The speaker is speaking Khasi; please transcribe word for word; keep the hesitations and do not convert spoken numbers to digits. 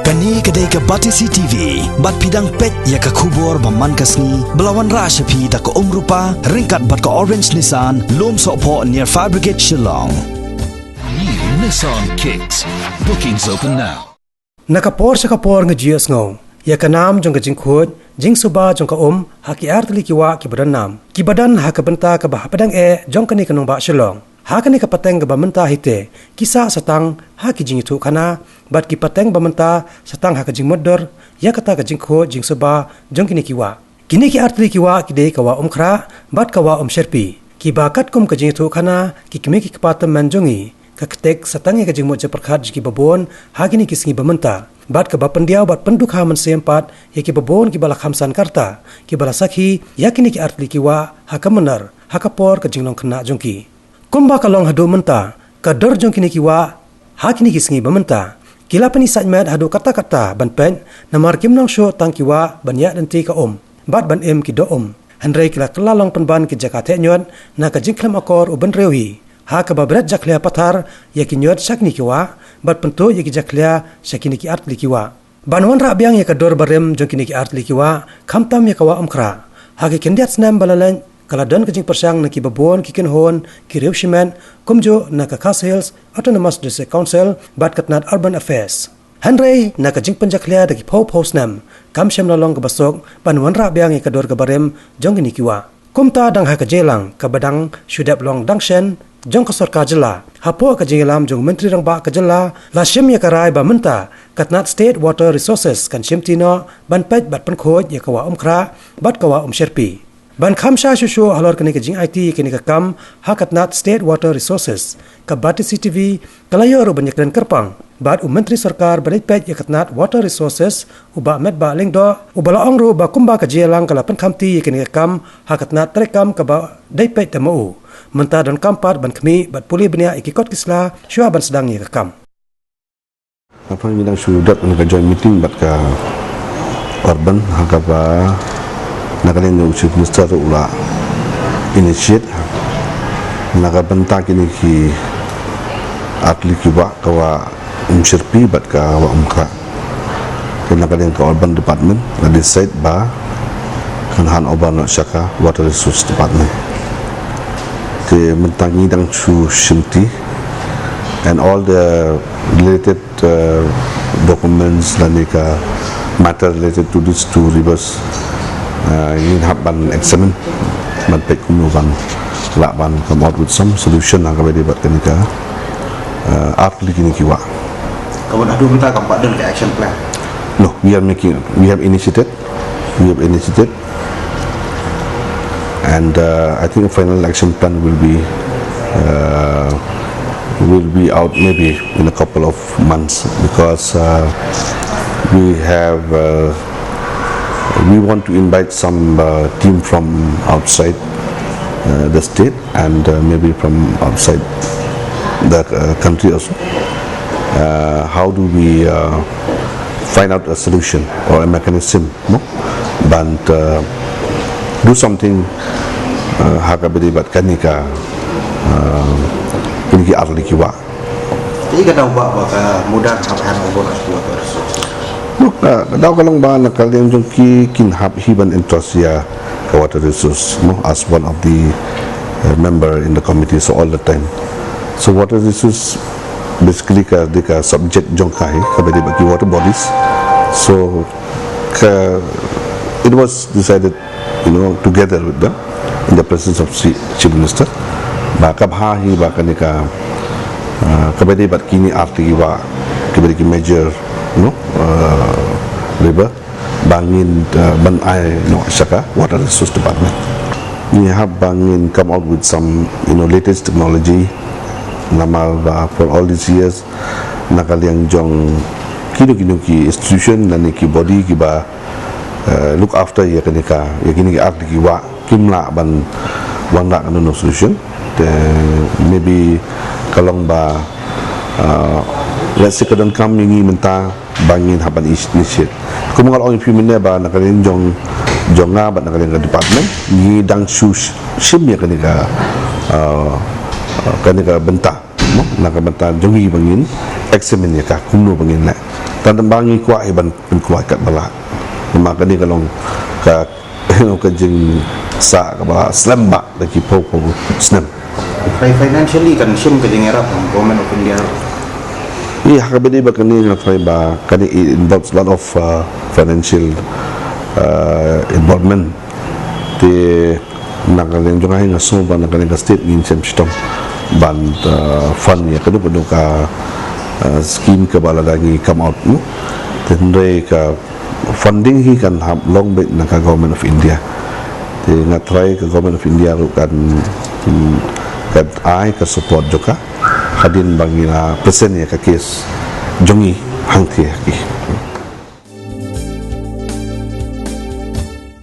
Kane ka dei ka Batesi T V, bad phi dang peit ïa ka khubor ba man ka sngi, ba la wanrah sha phi da ka Umrupa, ryngkat bad ka Orange Nissan, Lumsohphoh near Fire Brigade Shillong. New Nissan Kicks. Bookings open now. Na ka por sha ka por nga ju ïohsngew ïa ka nam jong ka jingkhuid jingsuba jong ka um ha ki artylli ki wah kiba don nam, kiba don ha ka bynta kaba hapdeng eh jong kane ka nongbah Shillong. Ha kane ka pateng kaba mynta hi te, ki sah satang ha ki jingïathuhkhana, bad ki pateng ba mynta satang ha ka jingmutdur ïa kata ka jingkhuid jingsuba jong kine ki wah. Kine ki artylli ki wah ki dei ka Wah Umkhrah bad ka Wah Umshyrpi, kiba katkum ka jingïathuhkhana ki kmie ki kpa tymmen jong ngi, ka ktik satang ïa ka jingmut jingpyrkhat jong kiba bun ha kine ki sngi ba mynta, bad kaba pyndiaw bad pyndukha mynsiem pat ïa kiba bun kiba la kham san ka rta, kiba la sakhi ïa kine ki artylli ki wah ha ka mynnar, ha ka por ka jinglong khynnah jong ki. Kumba ka long haduh mynta, ka dur jong kine ki wah ha kine ki sngi ba mynta, ki la pyni sait met haduh katta katta ban peit, namar kim nang shuh tang ki wah ban ïaid lynti ka um bad ban im ki doh um, hynrei ki la kylla long pynban ki jaka theh ñiut na ka jingkhlem akor u bynriew hi, ha kaba bret jakhlia pathar ïa ki ñiut sha kine ki wah, bad pyntuid ïa ki jakhlia sha kine ki artylli ki wah. Ban wanrah biang ïa ka dur barim jong kine ki artylli ki wah, khamtam ïa ka Wah Umkhrah, ha ki khyndiat snem ba la leit, ka la don ka jingpyrshang na kiba bun ki kynhun ki riew shimet, kumjuh na ka Khasi Hills Autonomous District Council bad ka tnat Urban Affairs. Hynrei na ka jingpynjakhlia da ki phew phew snem, kam shym la long kaba suk ban wanrah biang ïa ka dur kaba rim jong kine ki wah. Kumta, dang ha ka jingïalang kaba dang shu dep long dang shen jong ka sorkar jylla, hapoh ka jingïalam jong u Myntri Rangbah ka jylla, la shim ïa ka rai ba mynta ka tnat State Water Resources kan shimti noh ban peit bad pynkhuid ïa ka Wah Umkhrah bad ka Wah Umshyrpi. Ban kham shai shuh shuh halor kane ka jingaiti ïa kane ka kam ha ka tnat State Water Resources, ka Batesi T V ka la ïoh ruh ban ïakren kyrpang bad u Myntri Sorkar ba dei peit ïa ka tnat Water Resources, u Bah Metbah Lyngdoh, uba la ong ruh ba kumba ka jingïalang ka la pynkhamti ïa kane ka kam ha ka tnat treikam kaba dei peit da ma u, mynta donkam pat ban khmih bad pule bniah ïa ki kot ki sla shuwa ban sdang ïa ka kam. Hynrei ngi dang shu dep na ka joint meeting bad ka Urban, ha kaba na ka liang jong u Chief Minister ruh u la initiate na ka bynta kine ki artylli ki wah, ka Wah Umshyrpi bad ka Wah Umkhrah. Te na ka liang ka Urban Department la decide ba kan hand over noh sha ka Water Resource Department. Te mynta ngi dang shu shimti, and all the related uh, documents lane ka matter related to these two rivers, uh, ngin hap ban examine, ban peit kumno ban lah ban come out with some solution ha kaba ïadei bad kane ka, uh, artylli kine ki wah. Ka ban haduh mynta kam pat don ka action plan? No, we are making, we have initiated, we have initiated, and uh, I think a final action plan will be uh, will be out maybe in a couple of months, because uh, we have uh, we want to invite some uh, team from outside uh, the state and uh, maybe from outside the uh, country also. Uh, how do we uh, find out a solution or a mechanism, no? Ban uh, do something uh, ha kaba ïadei bad kane ka uh, kine ki artylli ki wah. Te ka daw ba, ba ka muda ka hap hand over na ka water resource? No, ka daw ka long ba na ka liang jong ki, kin hap hi ban entrust ïa ka water resource, no, as one of the uh, member in the committee, so all the time. So water resource basically ka dei ka subject jong ka hi, kaba ïadei bad ki water bodies. So ka, it was decided, you know, together with them in the presence of Chi-, Chief Minister, ba ka bha hi ba kane ka uh, kaba ïadei bad kine artylli ki wah, kaba ïadei ki major, no, uh, river, ba ngin uh, ban ai noh sha ka Water Resource Department. Ngi hap ba ngin come out with some, you know, latest technology, namar ba for all these years na ka liang jong kino kino ki institution lane ki body kiba uh, look after ïa kane ka, ïa kine ki artylli ki wah, kim lah ban wanrah kano kano solution. Te maybe ka long ba uh, let's say ka donkam ïa ngi mynta ba ngin hap ban initiate. Kumba nga la ong ïa phi mynne ba na ka liang jong, jong nga bad na ka liang ka department, ngi dang shu sh-, shim ïa kane ka uh, kane ka bynta, no? Na ka bynta jong ngi ba ngin examine ïa ka kumno ba ngin leh. Tang ba ngi kwah hi ban pynkloi katba lah. Namar kane ka long ka, you know, ka jingsah kaba lah slem bha da ki phew phew snem. Trai financially kan shim ka jingïarap ng Government of India. Ïa, ha kaba ïadei bad kane nga trai ba kane it involves a lot of uh, financial uh, involvement. Te na ka liang jong nga, nga sngew ba na kane ka state ngin shem shitom ban uh, fund ïa kano kano ka uh, scheme kaba lada ngi come out, no? Te hynrei ka funding hi kan hap long beit na ka Government of India. Te nga trai ka Government of India ruh kan, hmm, kan ai ka support jong ka hadien ba ngi la present ïa ka case jong ngi hangtei ha ki.